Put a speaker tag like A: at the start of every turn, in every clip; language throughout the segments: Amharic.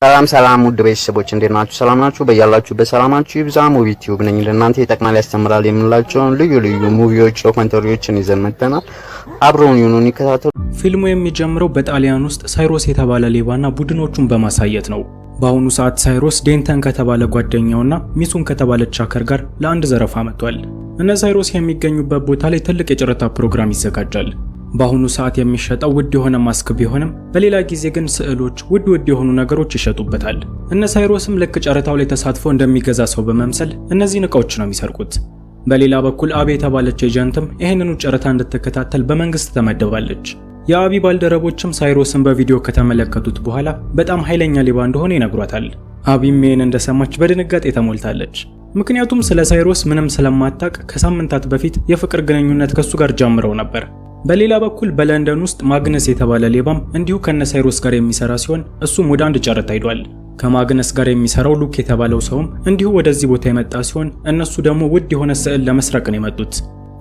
A: ሰላም ሰላም ውድ ቤተሰቦች፣ እንዴት ናችሁ? ሰላም ናችሁ? በያላችሁበት ሰላማችሁ ይብዛ። Movie Tube ነኝ። ለእናንተ ይጠቅማል፣ ያስተምራል የምንላቸውን ልዩ ልዩ movie ዎች፣ documentary ዎችን ይዘን መጥተናል። አብረውን ይሁኑን፣ ይከታተሉ።
B: ፊልሙ የሚጀምረው በጣሊያን ውስጥ ሳይሮስ የተባለ ሌባና ቡድኖቹን በማሳየት ነው። በአሁኑ ሰዓት ሳይሮስ ዴንተን ከተባለ ጓደኛውና ሚሱን ከተባለች hacker ጋር ለአንድ ዘረፋ መጥቷል። እነ ሳይሮስ የሚገኙበት ቦታ ላይ ትልቅ የጨረታ ፕሮግራም ይዘጋጃል። በአሁኑ ሰዓት የሚሸጠው ውድ የሆነ ማስክ ቢሆንም በሌላ ጊዜ ግን ስዕሎች፣ ውድ ውድ የሆኑ ነገሮች ይሸጡበታል። እነ ሳይሮስም ልክ ጨረታው ላይ ተሳትፎ እንደሚገዛ ሰው በመምሰል እነዚህን እቃዎች ነው የሚሰርቁት። በሌላ በኩል አቢ የተባለች agent ም ይህንኑ ጨረታ እንድትከታተል በመንግስት ተመድባለች። የአቢ ባልደረቦችም ሳይሮስን በቪዲዮ ከተመለከቱት በኋላ በጣም ኃይለኛ ሌባ እንደሆነ ይነግሯታል። አቢም ይህን እንደሰማች በድንጋጤ ተሞልታለች። ምክንያቱም ስለ ሳይሮስ ምንም ስለማታቅ ከሳምንታት በፊት የፍቅር ግንኙነት ከሱ ጋር ጀምረው ነበር። በሌላ በኩል በለንደን ውስጥ ማግነስ የተባለ ሌባም እንዲሁ ከነሳይሮስ ጋር የሚሰራ ሲሆን እሱም ወደ አንድ ጨረታ ሂዷል። ከማግነስ ጋር የሚሰራው ሉክ የተባለው ሰውም እንዲሁ ወደዚህ ቦታ የመጣ ሲሆን እነሱ ደግሞ ውድ የሆነ ስዕል ለመስረቅ ነው የመጡት።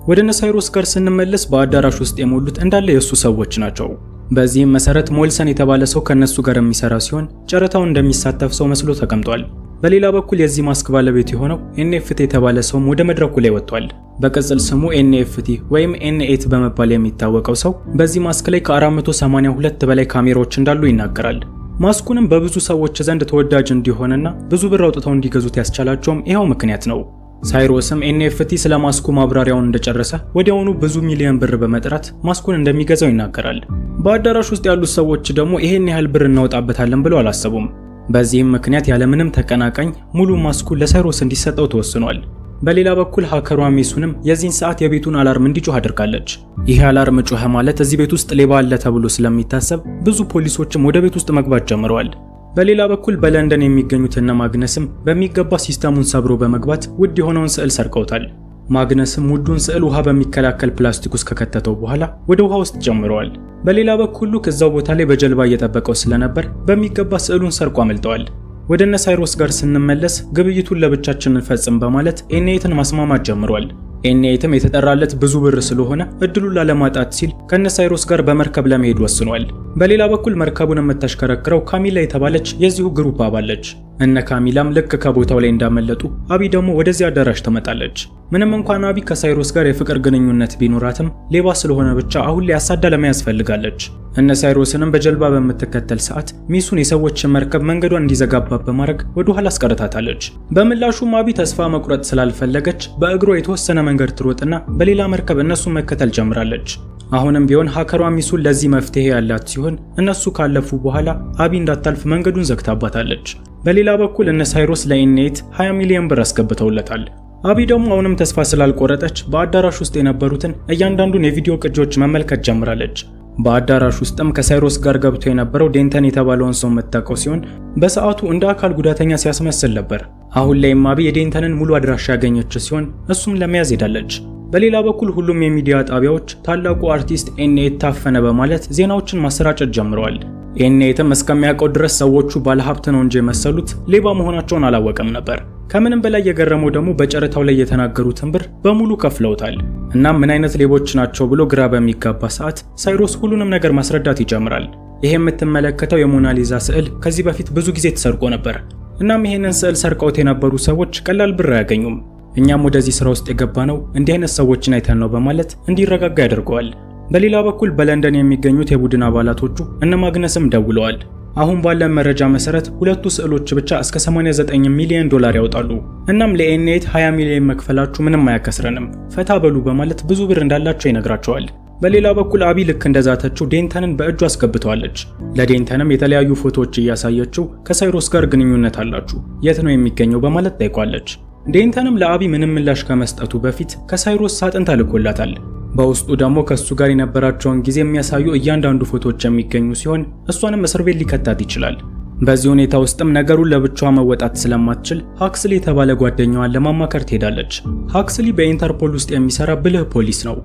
B: ወደ ነሳይሮስ ጋር ስንመለስ በአዳራሽ ውስጥ የሞሉት እንዳለ የእሱ ሰዎች ናቸው። በዚህም መሰረት ሞልሰን የተባለ ሰው ከነሱ ጋር የሚሰራ ሲሆን ጨረታውን እንደሚሳተፍ ሰው መስሎ ተቀምጧል። በሌላ በኩል የዚህ ማስክ ባለቤት የሆነው ኤንኤፍቲ የተባለ ሰውም ወደ መድረኩ ላይ ወጥቷል። በቅጽል ስሙ ኤንኤፍቲ ወይም ኤንኤት በመባል የሚታወቀው ሰው በዚህ ማስክ ላይ ከ482 በላይ ካሜራዎች እንዳሉ ይናገራል። ማስኩንም በብዙ ሰዎች ዘንድ ተወዳጅ እንዲሆንና ብዙ ብር አውጥተው እንዲገዙት ያስቻላቸውም ይኸው ምክንያት ነው። ሳይሮስም ኤንኤፍቲ ስለ ማስኩ ማብራሪያውን እንደጨረሰ ወዲያውኑ ብዙ ሚሊዮን ብር በመጥራት ማስኩን እንደሚገዛው ይናገራል። በአዳራሽ ውስጥ ያሉት ሰዎች ደግሞ ይሄን ያህል ብር እናወጣበታለን ብለው አላሰቡም። በዚህም ምክንያት ያለምንም ተቀናቃኝ ሙሉ ማስኩ ለሳይሮስ እንዲሰጠው ተወስኗል። በሌላ በኩል hacker ሯ ሜሱንም የዚህን ሰዓት የቤቱን alarm እንዲጮህ አድርጋለች። ይህ alarm ጮኸ ማለት እዚህ ቤት ውስጥ ሌባ አለ ተብሎ ስለሚታሰብ ብዙ ፖሊሶችም ወደ ቤት ውስጥ መግባት ጀምረዋል። በሌላ በኩል በለንደን የሚገኙት እነ ማግነስም በሚገባ system ኡን ሰብሮ በመግባት ውድ የሆነውን ስዕል ሰርቀውታል። ማግነስም ውዱን ስዕል ውሃ በሚከላከል ፕላስቲክ ውስጥ ከከተተው በኋላ ወደ ውሃ ውስጥ ጨምረዋል። በሌላ በኩል ሉክ እዛው ቦታ ላይ በጀልባ እየጠበቀው ስለነበር በሚገባ ስዕሉን ሰርቆ አመልጠዋል። ወደ እነ ሳይሮስ ጋር ስንመለስ ግብይቱን ለብቻችን እንፈጽም በማለት ኤንኤትን ማስማማት ጀምሯል። ኤንኤትም የተጠራለት ብዙ ብር ስለሆነ እድሉን ላለማጣት ሲል ከነ ሳይሮስ ጋር በመርከብ ለመሄድ ወስኗል። በሌላ በኩል መርከቡን የምታሽከረክረው ካሚላ የተባለች የዚሁ group አባል ነች። እነ ካሚላም ልክ ከቦታው ላይ እንዳመለጡ አቢ ደግሞ ወደዚህ አዳራሽ ትመጣለች። ምንም እንኳን አቢ ከሳይሮስ ጋር የፍቅር ግንኙነት ቢኖራትም ሌባ ስለሆነ ብቻ አሁን ላይ አሳዳ ለመያዝ ፈልጋለች። እነ ሳይሮስንም በጀልባ በምትከተል ሰዓት ሚሱን የሰዎችን መርከብ መንገዷን እንዲዘጋባት በማድረግ ወደ ኋላ አስቀርታታለች። በምላሹም አቢ ተስፋ መቁረጥ ስላልፈለገች በእግሯ የተወሰነ መንገድ ትሮጥና በሌላ መርከብ እነሱን መከተል ጀምራለች። አሁንም ቢሆን hacker ሯ ሚሱን ለዚህ መፍትሄ ያላት ሲሆን እነሱ ካለፉ በኋላ አቢ እንዳታልፍ መንገዱን ዘግታባታለች። በሌላ በኩል እነ ሳይሮስ ለኢኔት 20 ሚሊዮን ብር አስገብተውለታል። አቢ ደግሞ አሁንም ተስፋ ስላልቆረጠች በአዳራሽ ውስጥ የነበሩትን እያንዳንዱን የቪዲዮ ቅጂዎች መመልከት ጀምራለች። በአዳራሽ ውስጥም ከሳይሮስ ጋር ገብቶ የነበረው ዴንተን የተባለውን ሰው የምታውቀው ሲሆን በሰዓቱ እንደ አካል ጉዳተኛ ሲያስመስል ነበር። አሁን ላይም አቢ የዴንተንን ሙሉ አድራሻ ያገኘች ሲሆን እሱም ለመያዝ ሄዳለች። በሌላ በኩል ሁሉም የሚዲያ ጣቢያዎች ታላቁ አርቲስት ኤንኤት ታፈነ በማለት ዜናዎችን ማሰራጨት ጀምረዋል። ኤንኤትም እስከሚያውቀው ድረስ ሰዎቹ ባለሀብት ነው እንጂ የመሰሉት ሌባ መሆናቸውን አላወቀም ነበር። ከምንም በላይ የገረመው ደግሞ በጨረታው ላይ የተናገሩትን ብር በሙሉ ከፍለውታል። እናም ምን አይነት ሌቦች ናቸው ብሎ ግራ በሚጋባ ሰዓት ሳይሮስ ሁሉንም ነገር ማስረዳት ይጀምራል። ይሄ የምትመለከተው የሞናሊዛ ስዕል ከዚህ በፊት ብዙ ጊዜ ተሰርቆ ነበር። እናም ይሄንን ስዕል ሰርቀውት የነበሩ ሰዎች ቀላል ብር አያገኙም። እኛም ወደዚህ ስራ ውስጥ የገባነው እንዲህ አይነት ሰዎችን አይተን ነው በማለት እንዲረጋጋ ያደርገዋል። በሌላ በኩል በለንደን የሚገኙት የቡድን አባላቶቹ እነ ማግነስም ደውለዋል። አሁን ባለን መረጃ መሰረት ሁለቱ ስዕሎች ብቻ እስከ 89 ሚሊዮን ዶላር ያወጣሉ። እናም ለኤንኤት 20 ሚሊዮን መክፈላችሁ ምንም አያከስረንም፣ ፈታ በሉ በማለት ብዙ ብር እንዳላቸው ይነግራቸዋል። በሌላ በኩል አቢ ልክ እንደዛተችው ዴንተንን በእጁ አስገብተዋለች። ለዴንተንም የተለያዩ ፎቶዎች እያሳየችው ከሳይሮስ ጋር ግንኙነት አላችሁ፣ የት ነው የሚገኘው በማለት ጠይቋለች። ዴንተንም ለአቢ ምንም ምላሽ ከመስጠቱ በፊት ከሳይሮስ ሳጥን ተልኮላታል። በውስጡ ደግሞ ከሱ ጋር የነበራቸውን ጊዜ የሚያሳዩ እያንዳንዱ ፎቶዎች የሚገኙ ሲሆን እሷንም እስር ቤት ሊከታት ይችላል። በዚህ ሁኔታ ውስጥም ነገሩን ለብቻዋ መወጣት ስለማትችል ሃክስሊ የተባለ ጓደኛዋን ለማማከር ትሄዳለች። ሃክስሊ በኢንተርፖል ውስጥ የሚሰራ ብልህ ፖሊስ ነው።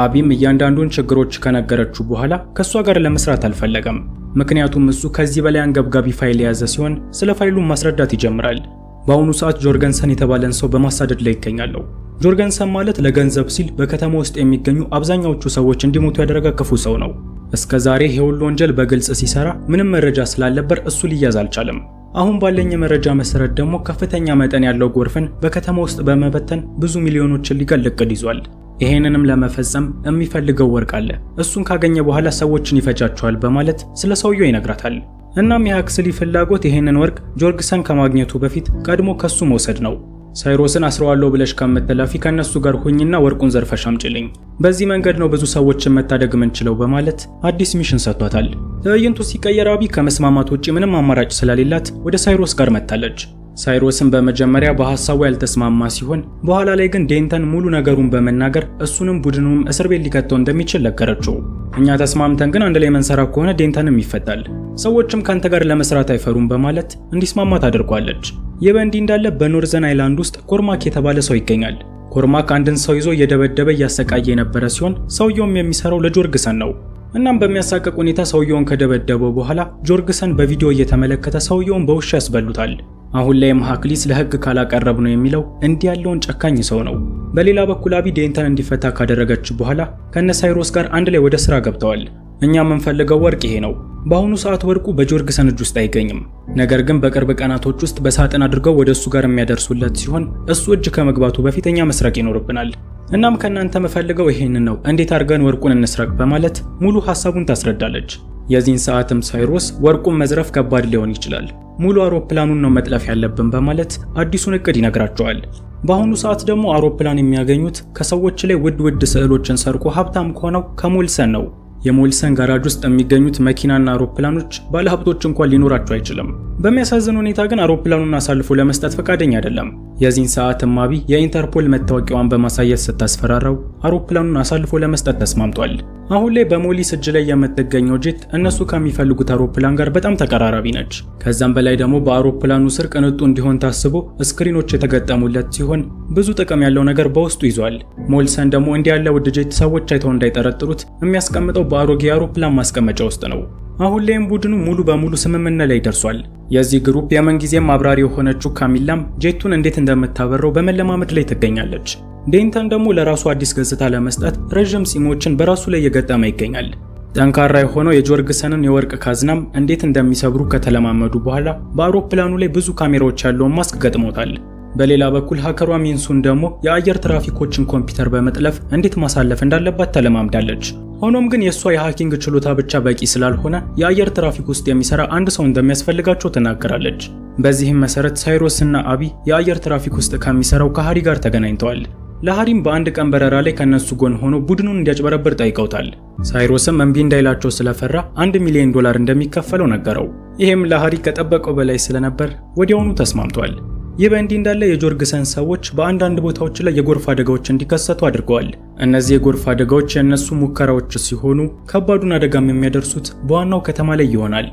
B: አቢም እያንዳንዱን ችግሮች ከነገረችው በኋላ ከእሷ ጋር ለመስራት አልፈለገም። ምክንያቱም እሱ ከዚህ በላይ አንገብጋቢ ፋይል የያዘ ሲሆን ስለ ፋይሉን ማስረዳት ይጀምራል። በአሁኑ ሰዓት ጆርገንሰን የተባለን ሰው በማሳደድ ላይ ይገኛሉ። ጆርገንሰን ማለት ለገንዘብ ሲል በከተማ ውስጥ የሚገኙ አብዛኛዎቹ ሰዎች እንዲሞቱ ያደረገ ክፉ ሰው ነው። እስከ ዛሬ ይሄ ሁሉ ወንጀል በግልጽ ሲሰራ ምንም መረጃ ስላልነበር እሱ ሊያዝ አልቻለም። አሁን ባለኝ የመረጃ መሰረት ደግሞ ከፍተኛ መጠን ያለው ጎርፍን በከተማ ውስጥ በመበተን ብዙ ሚሊዮኖችን ሊገል እቅድ ይዟል። ይሄንንም ለመፈጸም የሚፈልገው ወርቅ አለ። እሱን ካገኘ በኋላ ሰዎችን ይፈጃቸዋል በማለት ስለ ሰውየው ይነግራታል። እናም የሀክስሊ ፍላጎት ይሄንን ወርቅ ጆርግሰን ከማግኘቱ በፊት ቀድሞ ከሱ መውሰድ ነው። ሳይሮስን አስረዋለሁ ብለሽ ከምትለፊ ከነሱ ጋር ሁኝና ወርቁን ዘርፈሽ አምጪልኝ። በዚህ መንገድ ነው ብዙ ሰዎችን መታደግ የምንችለው በማለት አዲስ mission ሰጥቷታል። ትዕይንቱ ሲቀየር አቢ ከመስማማት ውጪ ምንም አማራጭ ስለሌላት ወደ ሳይሮስ ጋር መጥታለች። ሳይሮስን በመጀመሪያ በሐሳቡ ያልተስማማ ሲሆን በኋላ ላይ ግን ዴንተን ሙሉ ነገሩን በመናገር እሱንም ቡድኑንም እስር ቤት ሊከተው እንደሚችል ነገረችው። እኛ ተስማምተን ግን አንድ ላይ መንሰራ ከሆነ ዴንተንም ይፈታል፣ ሰዎችም ካንተ ጋር ለመስራት አይፈሩም በማለት እንዲስማማ ታደርጓለች። ይህ በእንዲህ እንዳለ በኖርዘርን አይላንድ ውስጥ ኮርማክ የተባለ ሰው ይገኛል። ኮርማክ አንድን ሰው ይዞ እየደበደበ እያሰቃየ የነበረ ሲሆን ሰውየውም የሚሰራው ለጆርግሰን ነው። እናም በሚያሳቅቅ ሁኔታ ሰውየውን ከደበደበው በኋላ ጆርግሰን በቪዲዮ እየተመለከተ ሰውየውን በውሻ ያስበሉታል። አሁን ላይም ሀክሊስ ለሕግ ካላቀረብ ነው የሚለው እንዲህ ያለውን ጨካኝ ሰው ነው። በሌላ በኩል አቢ ዴንተን እንዲፈታ ካደረገች በኋላ ከነ ሳይሮስ ጋር አንድ ላይ ወደ ስራ ገብተዋል። እኛ የምንፈልገው ወርቅ ይሄ ነው። በአሁኑ ሰዓት ወርቁ በጆርግሰን እጅ ውስጥ አይገኝም። ነገር ግን በቅርብ ቀናቶች ውስጥ በሳጥን አድርገው ወደ እሱ ጋር የሚያደርሱለት ሲሆን እሱ እጅ ከመግባቱ በፊት እኛ መስረቅ ይኖርብናል። እናም ከእናንተ የምፈልገው ይሄንን ነው፣ እንዴት አድርገን ወርቁን እንስረቅ በማለት ሙሉ ሐሳቡን ታስረዳለች። የዚህን ሰዓትም ሳይሮስ ወርቁን መዝረፍ ከባድ ሊሆን ይችላል፣ ሙሉ አውሮፕላኑን ነው መጥለፍ ያለብን በማለት አዲሱን እቅድ ይነግራቸዋል። በአሁኑ ሰዓት ደግሞ አውሮፕላን የሚያገኙት ከሰዎች ላይ ውድ ውድ ስዕሎችን ሰርቆ ሀብታም ከሆነው ከሞልሰን ነው። የሞልሰን ጋራጅ ውስጥ የሚገኙት መኪናና አውሮፕላኖች ባለሀብቶች እንኳን ሊኖራቸው አይችልም። በሚያሳዝን ሁኔታ ግን አውሮፕላኑን አሳልፎ ለመስጠት ፈቃደኛ አይደለም። የዚህን ሰዓትም አቢ የኢንተርፖል መታወቂያዋን በማሳየት ስታስፈራራው አውሮፕላኑን አሳልፎ ለመስጠት ተስማምቷል። አሁን ላይ በሞሊስ እጅ ላይ የምትገኘው ጄት እነሱ ከሚፈልጉት አውሮፕላን ጋር በጣም ተቀራራቢ ነች። ከዛም በላይ ደግሞ በአውሮፕላኑ ስር ቅንጡ እንዲሆን ታስቦ screen ኦች የተገጠሙለት ሲሆን ብዙ ጥቅም ያለው ነገር በውስጡ ይዟል። ሞልሰን ደግሞ እንዲህ ያለ ውድ ጄት ሰዎች አይተው እንዳይጠረጥሩት የሚያስቀምጠው በአሮጌ አውሮፕላን ማስቀመጫ ውስጥ ነው። አሁን ላይም ቡድኑ ሙሉ በሙሉ ስምምነት ላይ ደርሷል። የዚህ group የምንጊዜም አብራሪ የሆነችው ካሚላም ጄቱን እንዴት እንደምታበረው በመለማመድ ላይ ትገኛለች። ዴንተን ደግሞ ለራሱ አዲስ ገጽታ ለመስጠት ረዥም ፂሞችን በራሱ ላይ እየገጠመ ይገኛል። ጠንካራ የሆነው የጆርግሰንን የወርቅ ካዝናም እንዴት እንደሚሰብሩ ከተለማመዱ በኋላ በአውሮፕላኑ ላይ ብዙ ካሜራዎች ያለውን ማስክ ገጥሞታል። በሌላ በኩል hacker ዋ ሚንሱን ደግሞ የአየር ትራፊኮችን ኮምፒውተር በመጥለፍ እንዴት ማሳለፍ እንዳለባት ተለማምዳለች። ሆኖም ግን የእሷ የ hacking ችሎታ ብቻ በቂ ስላልሆነ የአየር ትራፊክ ውስጥ የሚሰራ አንድ ሰው እንደሚያስፈልጋቸው ትናገራለች። በዚህም መሰረት ሳይሮስ እና አቢ የአየር ትራፊክ ውስጥ ከሚሰራው ከሃሪ ጋር ተገናኝተዋል። ለሃሪም በአንድ ቀን በረራ ላይ ከነሱ ጎን ሆኖ ቡድኑን እንዲያጭበረብር ጠይቀውታል። ሳይሮስም እምቢ እንዳይላቸው ስለፈራ $1 ሚሊዮን እንደሚከፈለው ነገረው። ይህም ለሃሪ ከጠበቀው በላይ ስለነበር ወዲያውኑ ተስማምቷል። ይህ በእንዲህ እንዳለ የጆርግሰን ሰዎች በአንዳንድ ቦታዎች ላይ የጎርፍ አደጋዎች እንዲከሰቱ አድርገዋል። እነዚህ የጎርፍ አደጋዎች የእነሱ ሙከራዎች ሲሆኑ ከባዱን አደጋም የሚያደርሱት በዋናው ከተማ ላይ ይሆናል።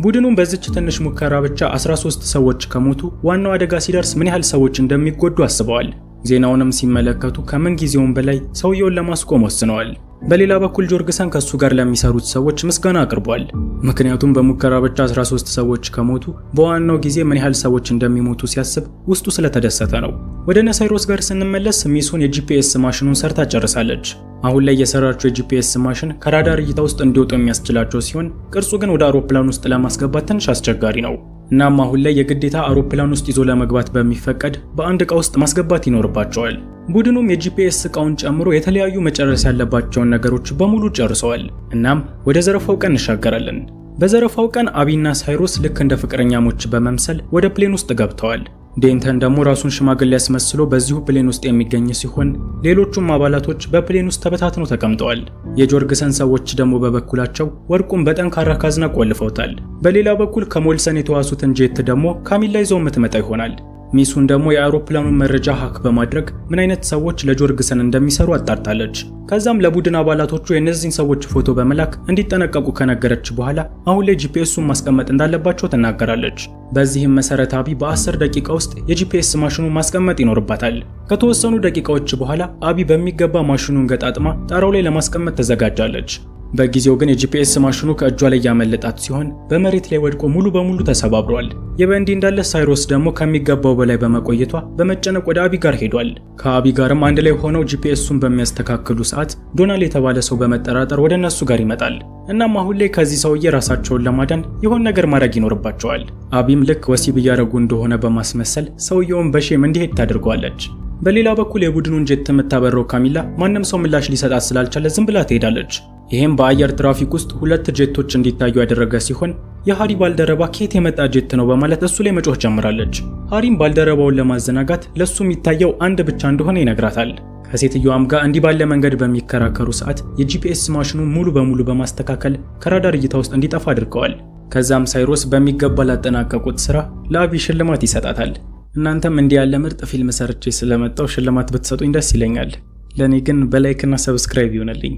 B: ቡድኑም በዚች ትንሽ ሙከራ ብቻ 13 ሰዎች ከሞቱ ዋናው አደጋ ሲደርስ ምን ያህል ሰዎች እንደሚጎዱ አስበዋል። ዜናውንም ሲመለከቱ ከምን ጊዜውም በላይ ሰውየውን ለማስቆም ወስነዋል። በሌላ በኩል ጆርግሰን ከሱ ጋር ለሚሰሩት ሰዎች ምስጋና አቅርቧል። ምክንያቱም በሙከራ ብቻ 13 ሰዎች ከሞቱ በዋናው ጊዜ ምን ያህል ሰዎች እንደሚሞቱ ሲያስብ ውስጡ ስለተደሰተ ነው። ወደ ነሳይሮስ ጋር ስንመለስ ሚሱን የ GPS ማሽኑን ሰርታ ጨርሳለች። አሁን ላይ የሰራችው የ GPS ማሽን ከራዳር እይታ ውስጥ እንዲወጡ የሚያስችላቸው ሲሆን ቅርጹ ግን ወደ አውሮፕላን ውስጥ ለማስገባት ትንሽ አስቸጋሪ ነው። እናም አሁን ላይ የግዴታ አውሮፕላን ውስጥ ይዞ ለመግባት በሚፈቀድ በአንድ ዕቃ ውስጥ ማስገባት ይኖርባቸዋል። ቡድኑም የ GPS ዕቃውን ጨምሮ የተለያዩ መጨረስ ያለባቸውን ነገሮች በሙሉ ጨርሰዋል። እናም ወደ ዘረፋው ቀን እንሻገራለን። በዘረፋው ቀን አቢና ሳይሮስ ልክ እንደ ፍቅረኛሞች በመምሰል ወደ plane ውስጥ ገብተዋል። ዴንተን ደግሞ ራሱን ሽማግሌ ያስመስሎ በዚሁ plane ውስጥ የሚገኝ ሲሆን ሌሎቹም አባላቶች በ plane ውስጥ ተበታትነው ተቀምጠዋል። የጆርግሰን ሰዎች ደግሞ በበኩላቸው ወርቁን በጠንካራ ካዝና ቆልፈውታል። በሌላ በኩል ከሞልሰን የተዋሱትን ጄት ደግሞ ካሚላ ይዘው የምትመጣ ይሆናል። ሚሱን ደግሞ የአውሮፕላኑን መረጃ hack በማድረግ ምን አይነት ሰዎች ለጆርግሰን እንደሚሰሩ አጣርታለች። ከዛም ለቡድን አባላቶቹ የእነዚህን ሰዎች ፎቶ በመላክ እንዲጠነቀቁ ከነገረች በኋላ አሁን ላይ GPS ኡን ማስቀመጥ እንዳለባቸው ትናገራለች። በዚህም መሰረት አቢ በ10 ደቂቃ ውስጥ የ GPS ማሽኑን ማስቀመጥ ይኖርባታል። ከተወሰኑ ደቂቃዎች በኋላ አቢ በሚገባ ማሽኑን ገጣጥማ ጣራው ላይ ለማስቀመጥ ተዘጋጃለች። በጊዜው ግን የ GPS ማሽኑ ከእጇ ላይ ያመለጣት ሲሆን በመሬት ላይ ወድቆ ሙሉ በሙሉ ተሰባብሯል። ይህ በእንዲህ እንዳለ ሳይሮስ ደግሞ ከሚገባው በላይ በመቆየቷ በመጨነቅ ወደ አቢ ጋር ሄዷል። ከአቢ ጋርም አንድ ላይ ሆነው GPS ኡን በሚያስተካክሉ ሰዓት ዶናል የተባለ ሰው በመጠራጠር ወደ እነሱ ጋር ይመጣል። እናም አሁን ላይ ከዚህ ሰውዬ ራሳቸውን ለማዳን የሆነ ነገር ማድረግ ይኖርባቸዋል። አቢም ልክ ወሲብ እያደረጉ እንደሆነ በማስመሰል ሰውየውን በ shame እንዲሄድ ታደርገዋለች። በሌላ በኩል የቡድኑን ጀት የምታበረው ካሚላ ማንም ሰው ምላሽ ሊሰጣት ስላልቻለ ዝም ብላ ትሄዳለች። ይህም በአየር ትራፊክ ውስጥ ሁለት ጀቶች እንዲታዩ ያደረገ ሲሆን የሃሪ ባልደረባ ከየት የመጣ ጀት ነው በማለት እሱ ላይ መጮህ ጀምራለች። ሃሪም ባልደረባውን ለማዘናጋት ለሱ የሚታየው አንድ ብቻ እንደሆነ ይነግራታል። ከሴትዮዋም ጋር እንዲህ ባለ መንገድ በሚከራከሩ ሰዓት የ GPS ማሽኑን ሙሉ በሙሉ በማስተካከል ከራዳር እይታ ውስጥ እንዲጠፋ አድርገዋል። ከዛም ሳይሮስ በሚገባ ላጠናቀቁት ስራ ለአቢ ሽልማት ይሰጣታል። እናንተም እንዲህ ያለ ምርጥ ፊልም ሰርቼ ስለመጣው ሽልማት ብትሰጡኝ ደስ ይለኛል። ለእኔ ግን በ like ና subscribe ይሆንልኝ።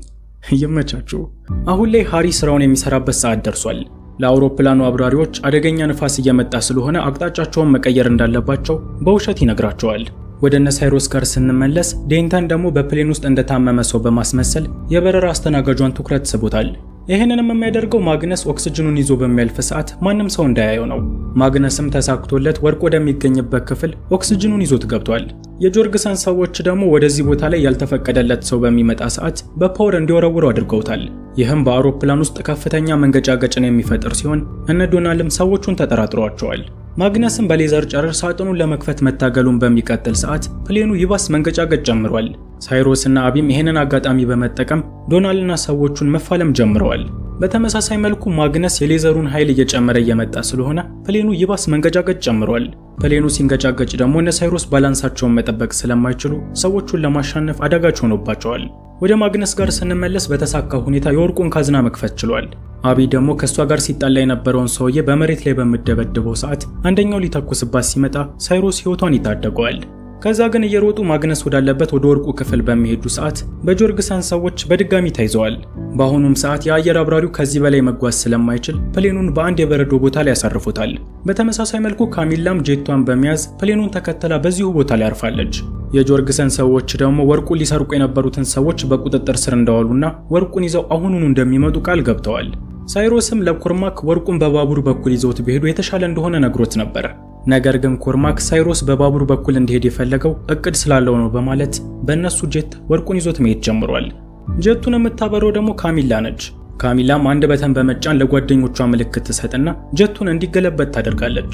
B: ይመቻችሁ። አሁን ላይ ሃሪ ስራውን የሚሰራበት ሰዓት ደርሷል። ለአውሮፕላኑ አብራሪዎች አደገኛ ንፋስ እየመጣ ስለሆነ አቅጣጫቸውን መቀየር እንዳለባቸው በውሸት ይነግራቸዋል። ወደ እነ ሳይሮስ ጋር ስንመለስ ዴንተን ደግሞ በ plane ውስጥ እንደታመመ ሰው በማስመሰል የበረራ አስተናጋጇን ትኩረት ስቦታል። ይህንንም የሚያደርገው ማግነስ ኦክስጅኑን ይዞ በሚያልፍ ሰዓት ማንም ሰው እንዳያየው ነው። ማግነስም ተሳክቶለት ወርቅ ወደሚገኝበት ክፍል ኦክስጅኑን ይዞት ገብቷል። የጆርግሰን ሰዎች ደግሞ ወደዚህ ቦታ ላይ ያልተፈቀደለት ሰው በሚመጣ ሰዓት በ power እንዲወረውረው አድርገውታል። ይህም በአውሮፕላን ውስጥ ከፍተኛ መንገጫገጭን የሚፈጥር ሲሆን እነ ዶናልም ሰዎቹን ተጠራጥረዋቸዋል። ማግነስም በሌዘር ጨረር ሳጥኑን ለመክፈት መታገሉን በሚቀጥል ሰዓት plane ኡ ይባስ መንገጫገጭ ጀምሯል። ሳይሮስ እና አቢም ይህንን አጋጣሚ በመጠቀም ዶናልና ሰዎቹን መፋለም ጀምረዋል። በተመሳሳይ መልኩ ማግነስ የሌዘሩን ኃይል እየጨመረ እየመጣ ስለሆነ plane ኡ ይባስ መንገጫገጭ ጀምሯል። plane ኡ ሲንገጫገጭ ደግሞ እነ ሳይሮስ balance ኣቸውን መጠበቅ ስለማይችሉ ሰዎቹን ለማሸነፍ አዳጋች ሆኖባቸዋል። ወደ ማግነስ ጋር ስንመለስ በተሳካ ሁኔታ የወርቁን ካዝና መክፈት ችሏል። አቢ ደግሞ ከእሷ ጋር ሲጣላ የነበረውን ሰውዬ በመሬት ላይ በምደበድበው ሰዓት አንደኛው ሊተኩስባት ሲመጣ ሳይሮስ ሕይወቷን ይታደገዋል። ከዛ ግን እየሮጡ ማግነስ ወዳለበት ወደ ወርቁ ክፍል በሚሄዱ ሰዓት በጆርግሰን ሰዎች በድጋሚ ተይዘዋል። በአሁኑም ሰዓት የአየር አብራሪው ከዚህ በላይ መጓዝ ስለማይችል plane ኡን በአንድ የበረዶ ቦታ ላይ ያሳርፉታል። በተመሳሳይ መልኩ ካሚላም ጄቷን በመያዝ plane ኡን ተከትላ በዚሁ ቦታ ላይ አርፋለች። የጆርግሰን ሰዎች ደግሞ ወርቁን ሊሰርቁ የነበሩትን ሰዎች በቁጥጥር ስር እንዳዋሉና ወርቁን ይዘው አሁኑኑ እንደሚመጡ ቃል ገብተዋል። ሳይሮስም ለኮርማክ ወርቁን በባቡር በኩል ይዘውት ቢሄዱ የተሻለ እንደሆነ ነግሮት ነበር። ነገር ግን ኮርማክ ሳይሮስ በባቡር በኩል እንዲሄድ የፈለገው እቅድ ስላለው ነው በማለት በእነሱ ጄት ወርቁን ይዞት መሄድ ጀምሯል። ጀቱን የምታበረው ደግሞ ካሚላ ነች። ካሚላም አንድ button በመጫን ለጓደኞቿ ምልክት ትሰጥና ጀቱን እንዲገለበጥ ታደርጋለች።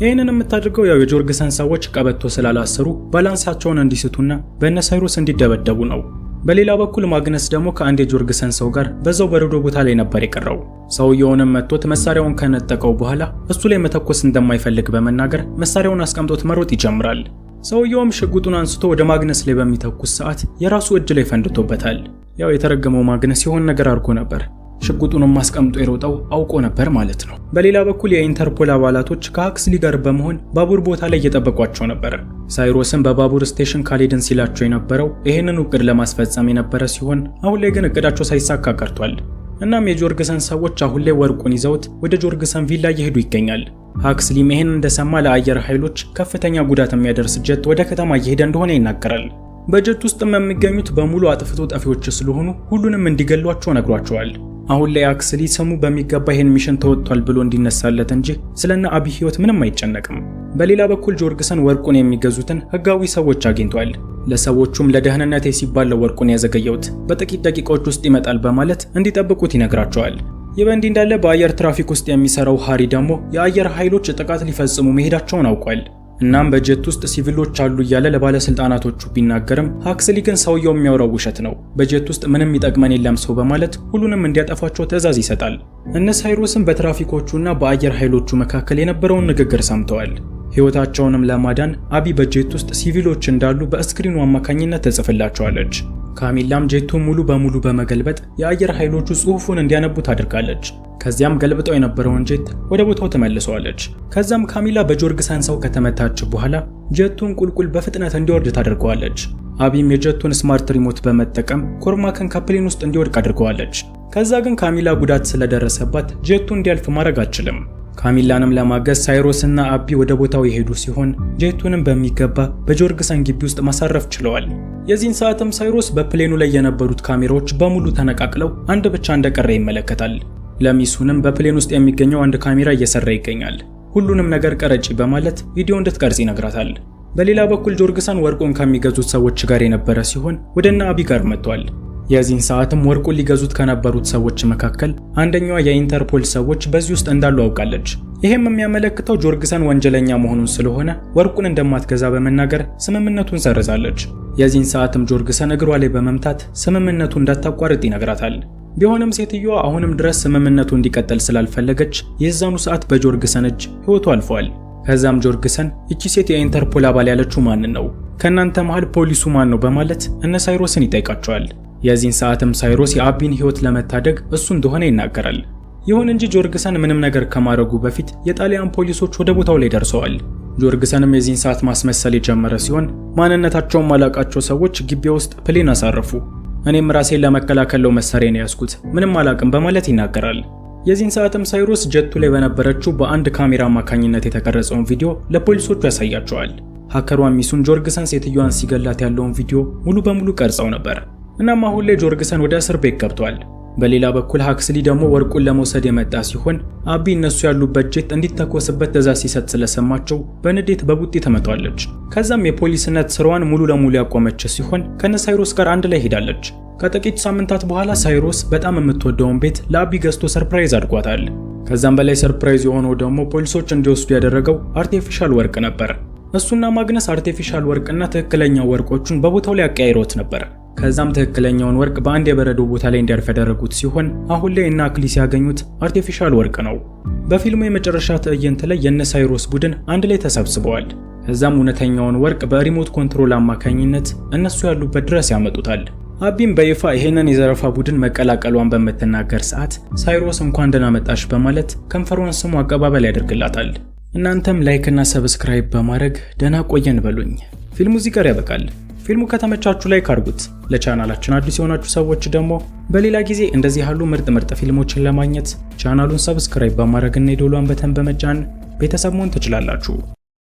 B: ይህንን የምታደርገው ያው የጆርግሰን ሰዎች ቀበቶ ስላላሰሩ balance ኣቸውን እንዲስቱና በእነ ሳይሮስ እንዲደበደቡ ነው። በሌላ በኩል ማግነስ ደግሞ ከአንድ የጆርግሰን ሰው ጋር በዛው በረዶ ቦታ ላይ ነበር የቀረው። ሰውየውንም መጥቶት መሳሪያውን ከነጠቀው በኋላ እሱ ላይ መተኮስ እንደማይፈልግ በመናገር መሳሪያውን አስቀምጦት መሮጥ ይጀምራል። ሰውየውም ሽጉጡን አንስቶ ወደ ማግነስ ላይ በሚተኩስ ሰዓት የራሱ እጅ ላይ ፈንድቶበታል። ያው የተረገመው ማግነስ የሆነ ነገር አድርጎ ነበር። ሽጉጡንም አስቀምጦ የሮጠው አውቆ ነበር ማለት ነው። በሌላ በኩል የኢንተርፖል አባላቶች ከሀክስሊ ጋር በመሆን ባቡር ቦታ ላይ እየጠበቋቸው ነበር። ሳይሮስም በባቡር station ካሌድን ሲላቸው የነበረው ይህንን እቅድ ለማስፈጸም የነበረ ሲሆን አሁን ላይ ግን እቅዳቸው ሳይሳካ ቀርቷል። እናም የጆርግሰን ሰዎች አሁን ላይ ወርቁን ይዘውት ወደ ጆርግሰን ቪላ እየሄዱ ይገኛል። ሀክስሊም ይህን እንደሰማ ለአየር ኃይሎች ከፍተኛ ጉዳት የሚያደርስ ጀት ወደ ከተማ እየሄደ እንደሆነ ይናገራል። በጀት ውስጥም የሚገኙት በሙሉ አጥፍቶ ጠፊዎች ስለሆኑ ሁሉንም እንዲገሏቸው ነግሯቸዋል። አሁን ላይ ሀክስሊ ስሙ በሚገባ ይህን mission ተወጥቷል ብሎ እንዲነሳለት እንጂ ስለነ አቢ ህይወት ምንም አይጨነቅም። በሌላ በኩል ጆርግሰን ወርቁን የሚገዙትን ህጋዊ ሰዎች አግኝቷል። ለሰዎቹም ለደህንነቴ ሲባል ወርቁን ያዘገየውት በጥቂት ደቂቃዎች ውስጥ ይመጣል በማለት እንዲጠብቁት ይነግራቸዋል። ይህ በእንዲህ እንዳለ በአየር ትራፊክ ውስጥ የሚሰራው ሃሪ ደግሞ የአየር ኃይሎች ጥቃት ሊፈጽሙ መሄዳቸውን አውቋል። እናም በጀት ውስጥ ሲቪሎች አሉ እያለ ለባለስልጣናቶቹ ቢናገርም ሀክስሊ ግን ሰውየው የሚያወራው ውሸት ነው፣ በጀት ውስጥ ምንም ይጠቅመን የለም ሰው በማለት ሁሉንም እንዲያጠፋቸው ትዕዛዝ ይሰጣል። እነ ሳይሮስም በትራፊኮቹና በአየር ኃይሎቹ መካከል የነበረውን ንግግር ሰምተዋል። ሕይወታቸውንም ለማዳን አቢ በጀት ውስጥ ሲቪሎች እንዳሉ በ screen ኡ አማካኝነት ትጽፍላቸዋለች። ካሚላም ጄቱን ሙሉ በሙሉ በመገልበጥ የአየር ኃይሎቹ ጽሑፉን እንዲያነቡ ታደርጋለች። ከዚያም ገልብጠው የነበረውን ጄት ወደ ቦታው ትመልሰዋለች። ከዛም ካሚላ በጆርግሰን ሰው ከተመታች በኋላ ጀቱን ቁልቁል በፍጥነት እንዲወርድ ታደርገዋለች። አቢም የጀቱን smart remote በመጠቀም ኮርማክን ከ plane ውስጥ እንዲወድቅ አድርገዋለች። ከዛ ግን ካሚላ ጉዳት ስለደረሰባት ጀቱ እንዲያልፍ ማድረግ አትችልም። ካሚላንም ለማገዝ ሳይሮስ እና አቢ ወደ ቦታው የሄዱ ሲሆን ጄቱንም በሚገባ በጆርግሰን ግቢ ውስጥ ማሳረፍ ችለዋል። የዚህን ሰዓትም ሳይሮስ በ plane ኑ ላይ የነበሩት ካሜራዎች በሙሉ ተነቃቅለው አንድ ብቻ እንደቀረ ይመለከታል። ለሚሱንም በ plane ውስጥ የሚገኘው አንድ ካሜራ እየሰራ ይገኛል። ሁሉንም ነገር ቀረጪ በማለት ቪዲዮ እንድትቀርጽ ይነግራታል። በሌላ በኩል ጆርግሰን ወርቁን ከሚገዙት ሰዎች ጋር የነበረ ሲሆን ወደነ አቢ ጋር መጥቷል። የዚህን ሰዓትም ወርቁን ሊገዙት ከነበሩት ሰዎች መካከል አንደኛዋ የኢንተርፖል ሰዎች በዚህ ውስጥ እንዳሉ አውቃለች። ይሄም የሚያመለክተው ጆርግሰን ወንጀለኛ መሆኑን ስለሆነ ወርቁን እንደማትገዛ በመናገር ስምምነቱን ሰርዛለች። የዚህን ሰዓትም ጆርግሰን እግሯ ላይ በመምታት ስምምነቱ እንዳታቋርጥ ይነግራታል። ቢሆንም ሴትዮዋ አሁንም ድረስ ስምምነቱ እንዲቀጥል ስላልፈለገች የዛኑ ሰዓት በጆርግሰን እጅ ሕይወቱ አልፏል። ከዛም ጆርግሰን እቺ ሴት የኢንተርፖል አባል ያለችው ማንን ነው? ከእናንተ መሃል ፖሊሱ ማን ነው? በማለት እነ ሳይሮስን ይጠይቃቸዋል። የዚህን ሰዓትም ሳይሮስ የአቢን ሕይወት ለመታደግ እሱ እንደሆነ ይናገራል። ይሁን እንጂ ጆርግሰን ምንም ነገር ከማድረጉ በፊት የጣሊያን ፖሊሶች ወደ ቦታው ላይ ደርሰዋል። ጆርግሰንም የዚህን ሰዓት ማስመሰል የጀመረ ሲሆን ማንነታቸውን ማላቃቸው ሰዎች ግቢ ውስጥ plane አሳረፉ። እኔም ራሴን ለመከላከል ነው መሳሪያን የያዝኩት፣ ምንም አላቅም በማለት ይናገራል። የዚህን ሰዓትም ሳይሮስ ጀቱ ላይ በነበረችው በአንድ ካሜራ አማካኝነት የተቀረጸውን ቪዲዮ ለፖሊሶቹ ያሳያቸዋል። hacker ሯ ሚሱን ጆርግሰን ሴትዮዋን ሲገላት ያለውን ቪዲዮ ሙሉ በሙሉ ቀርጸው ነበር። እናም አሁን ላይ ጆርግሰን ወደ እስር ቤት ገብቷል። በሌላ በኩል ሀክስሊ ደግሞ ወርቁን ለመውሰድ የመጣ ሲሆን አቢ እነሱ ያሉበት ጄት እንዲተኮስበት ትዕዛዝ ሲሰጥ ስለሰማቸው በንዴት በቡጢ ተመቷለች። ከዛም የፖሊስነት ስራዋን ሙሉ ለሙሉ ያቆመች ሲሆን ከነሳይሮስ ጋር አንድ ላይ ሄዳለች። ከጥቂት ሳምንታት በኋላ ሳይሮስ በጣም የምትወደውን ቤት ለአቢ ገዝቶ surprise አድርጓታል። ከዛም በላይ surprise የሆነው ደግሞ ፖሊሶች እንዲወስዱ ያደረገው artificial ወርቅ ነበር። እሱና ማግነስ artificial ወርቅና ትክክለኛ ወርቆቹን በቦታው ላይ አቀያይሮት ነበር። ከዛም ትክክለኛውን ወርቅ በአንድ የበረዶ ቦታ ላይ እንዲያርፍ ያደረጉት ሲሆን አሁን ላይ እና አክሊ ሲያገኙት artificial ወርቅ ነው። በፊልሙ የመጨረሻ ትዕይንት ላይ የነ ሳይሮስ ቡድን አንድ ላይ ተሰብስበዋል። ከዛም እውነተኛውን ወርቅ በ remote control አማካኝነት እነሱ ያሉበት ድረስ ያመጡታል። አቢም በይፋ ይሄንን የዘረፋ ቡድን መቀላቀሏን በምትናገር ሰዓት ሳይሮስ እንኳን ደህና መጣሽ በማለት ከንፈሯን ስሞ አቀባበል ያደርግላታል። እናንተም like እና subscribe በማድረግ ደህና ቆየን በሉኝ። ፊልሙ እዚህ ጋር ያበቃል። ፊልሙ ከተመቻችሁ like አድርጉት። ለቻናላችን አዲስ የሆናችሁ ሰዎች ደግሞ በሌላ ጊዜ እንደዚህ ያሉ ምርጥ ምርጥ ፊልሞችን ለማግኘት ቻናሉን subscribe በማድረግና የደወሏን button በመጫን ቤተሰብ መሆን ትችላላችሁ።